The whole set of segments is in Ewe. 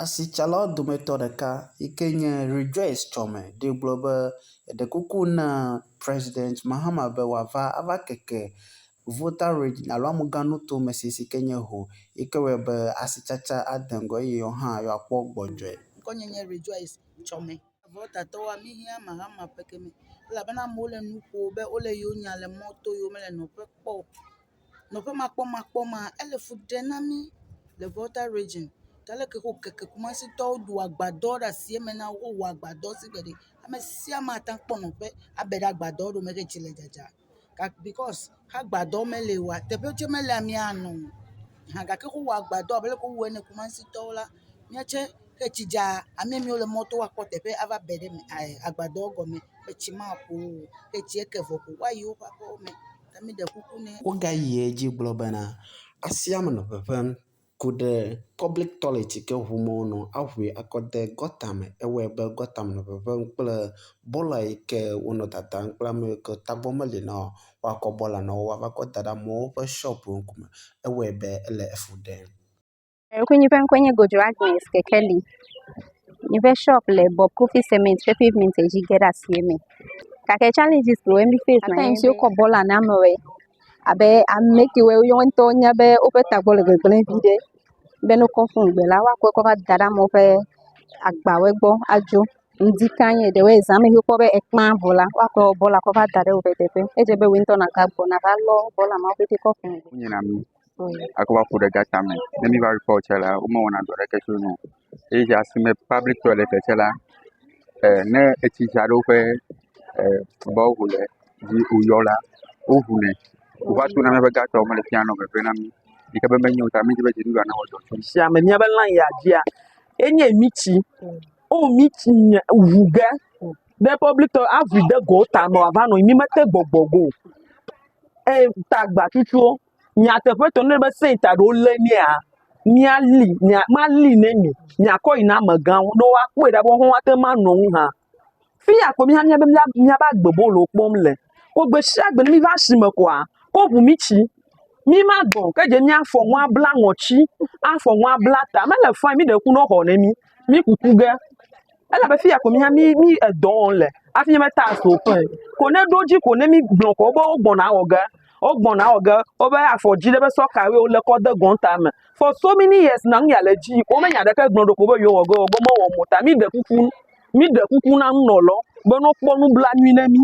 Asitsalawo dometɔ ɖeka yi ke nye Rejoice Tsɔme ɖee gblɔ be eɖe kuku na President Mahama be wòava ava keke Volta Region alo Amuga nutome si si ke nye Ho yi ke wɔe be asitsatsa ade ŋgɔ eye yewo hã yewoakpɔ gbɔdzɔe. Ŋkɔnye nye Rejoice Tsɔme. Voltatɔwoa, míhiã Mahama ƒe kemi elabena amewo le nu ƒom be wole yewo nya le mɔto ye womele nɔƒe kpɔ o. Nɔƒe makpɔmakpɔ ma, ele fu ɖem na mí le Volta Region. Ta leke wokeke Kumasitɔwo ɖu agbadɔ ɖe asie me na wo, wowɔ agbadɔ si gbe ɖe ame sia ame ate ŋu akpɔ nɔƒe abe ɖe agbadɔ ɖome ke tsi le dzadza. Gake because xe agbadɔ mele oa, teƒe tsɛ mele amea anɔ o. Hã gake wowɔ agbadɔ abe leke wowɔe ne Kumasitɔwo la, míatse ke tsi dza, ame miwo le mɔto woakpɔ teƒe ava be ɖe eme agbadɔ gɔme be tsi maƒo wo o. Ke tsie ke vɔ ko woayi woƒe aƒewo me. Ta míɖe kuku ne. Wogayi edzi gblɔ bena asia me nɔ ʋeʋẽm ku ɖe public toilet yi ke ʋum wonɔ aŋui akɔ de gɔta me. Ewɔe be gɔta me nɔ ŋeŋem kple bɔla yi ke wonɔ dadam kple ame yiwo ke tagbɔ meli na o woakɔ bɔla na wo woava kɔ da ɖe amewo ƒe shɔpuwo ŋkume. Ewɔe be ele efu ɖem. Nye ƒe ŋkɔe nye Godzo Agnes Kekeli. Nye ƒe shop le Bob Kofi Cement ƒe pavement dzi ge ɖe asie me. Gake challenges ke mi face at times wokɔ bɔla na amewoe abe ame kewoe woawo ŋutɔ nya be woƒe tagbɔ le gbegblẽ vi ɖe be ne wokɔ fon gbe la woakɔe kɔ va da ɖe amewo ƒe agbawo gbɔ adzo. Ŋdi kanye ɖewoe zã me wokpɔ be ekpã vɔ la woakɔ bɔla kɔ va da ɖe woƒe teƒe. Edze be wò ŋutɔ nàgagbɔ nàva lɔ bɔla mawo ƒete kɔ ƒo. Wonyina mí akɔ va ƒo ɖe gata me. Ne mi va report tse la, womewɔna dɔ ɖeke tso enu o. Eye dza si me public toilet tse la, ne etsi dza ɖe woƒe borehole dzi woyɔ la, woŋunɛ. Wova tona míaƒe gatawo me le fia nɔ veve na mí. Yi ke be menyo o ta mídi be dziɖuɖua nawɔ dɔ tso. Sia me míabe line ya dzia, enye mitsi. Wo mitsi nye ŋu ge ɖe public toilet aŋui de go ta me wòava nɔ anyi. Mi mete gbɔgbɔ ge o. Eye tagbatsutsuwo nyateƒetɔ ne be senta ɖewo lé mía, míali mia mali ne mi miakɔ yi na amegãwo ne woakpɔe ɖa be woawo hã woate ŋu anɔ ŋu hã. Fi ya ko míabe míabe agbe bolo kpɔm le. Ko gbe sia gbe ne míva asime koa, ko ŋu mítsi. Mí ma gbɔ ke dze míafɔ nu abla ŋɔtsi, afɔ nu abla ta. Mele fine míɖe kuku ne woxɔ ne mí. Mí kuku ge. Elabe fi ya ko mía mí mí edɔ wɔm le hafi míabe tax wo ƒe. Ko ne ɖo dzi ko ne mí gblɔ ko wobe wogbɔna wɔ ge, wogbɔna wɔ ge, wobe afɔdzi ɖe be sɔkawoe wole kɔ de gɔnta me. For so many years now nu ya le edzi yim ko womenya ɖeke gblɔ ɖo ko be yewo wɔ ge wɔ ge womewɔm o ta míɖe kuku míɖe kuku na nunɔlawo be ne wokpɔ nublanui ne mí.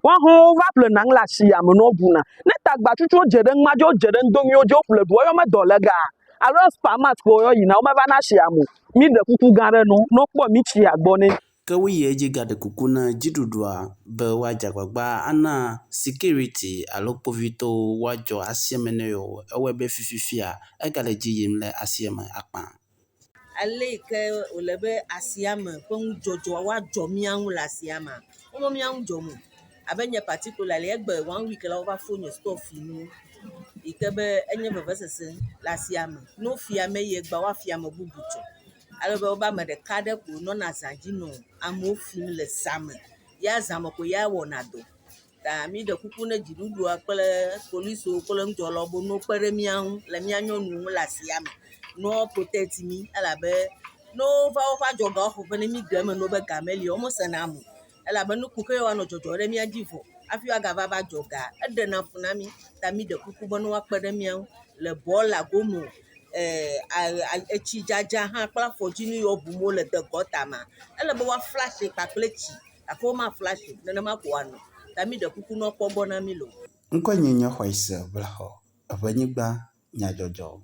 Woawo hã wova ƒlena nu le asia me ne woɖuna. Ne tagbatsutsuwo dze ɖe numa dzi wodze ɖe ŋdɔnuiwo dzi woƒle ɖua woyɔ me dɔ le gaa alo supermart ko woyɔ yina womevana asia me o. Míɖe kuku gã aɖe nɔ ne wokpɔ mí tsia gbɔ nɛ. Ke woyi edzi gaɖe kuku na dziɖuɖua be woadze agbagba ana sikiriti alo kpovitɔwo woadzɔ asia me na yewo. Ewɔe be fififia egale edzi yim le asia me akpa. Ale yi ke wòle be asia me ƒe nudzɔdzɔ woadzɔ mía ŋu le asia mea, wome mía ŋu dzɔm o. Abe nye particularly egbe one week la wova fo nye store fi nuwo yi ke be enye vevesese le asia me. Ne wofi ame yi egbea woafi ame bubu tsɔ. Ale be wobe ame ɖeka aɖe ko nɔna zã dzi nɔ amewo fim le zã me. Ya zã me ko ya wɔna dɔ. Ta míɖe kuku ne dziɖuɖua kple polisiwo kple ŋudzɔlawo be ne wokpe ɖe mía ŋu le mía nyɔnuwo ŋu le asia me. Ne woa protect mí elabe ne wova woƒe adzɔgawo xɔƒe ne míɖe eme na wo be ga meli o, womesena eme o. Elabe nuku ke woanɔ dzɔdzɔ ɖe mía dzi vɔ hafi woagava va dzɔ ga, eɖena fu na mí. Ta míɖe kuku be ne woakpe ɖe mía ŋu le bɔla gome o, etsidzadza hã kple afɔdzinu yiwo ŋum wole de gɔta mea, ele be woa flash kpakple tsi gake woma flash o, nenema ko wòanɔ. Ta míɖe kuku ne woakpɔ egbɔ na mí loo. Ŋkɔnye nye Xɔise Vlaxɔ, Eʋenyigba, Nyadzɔdzɔ.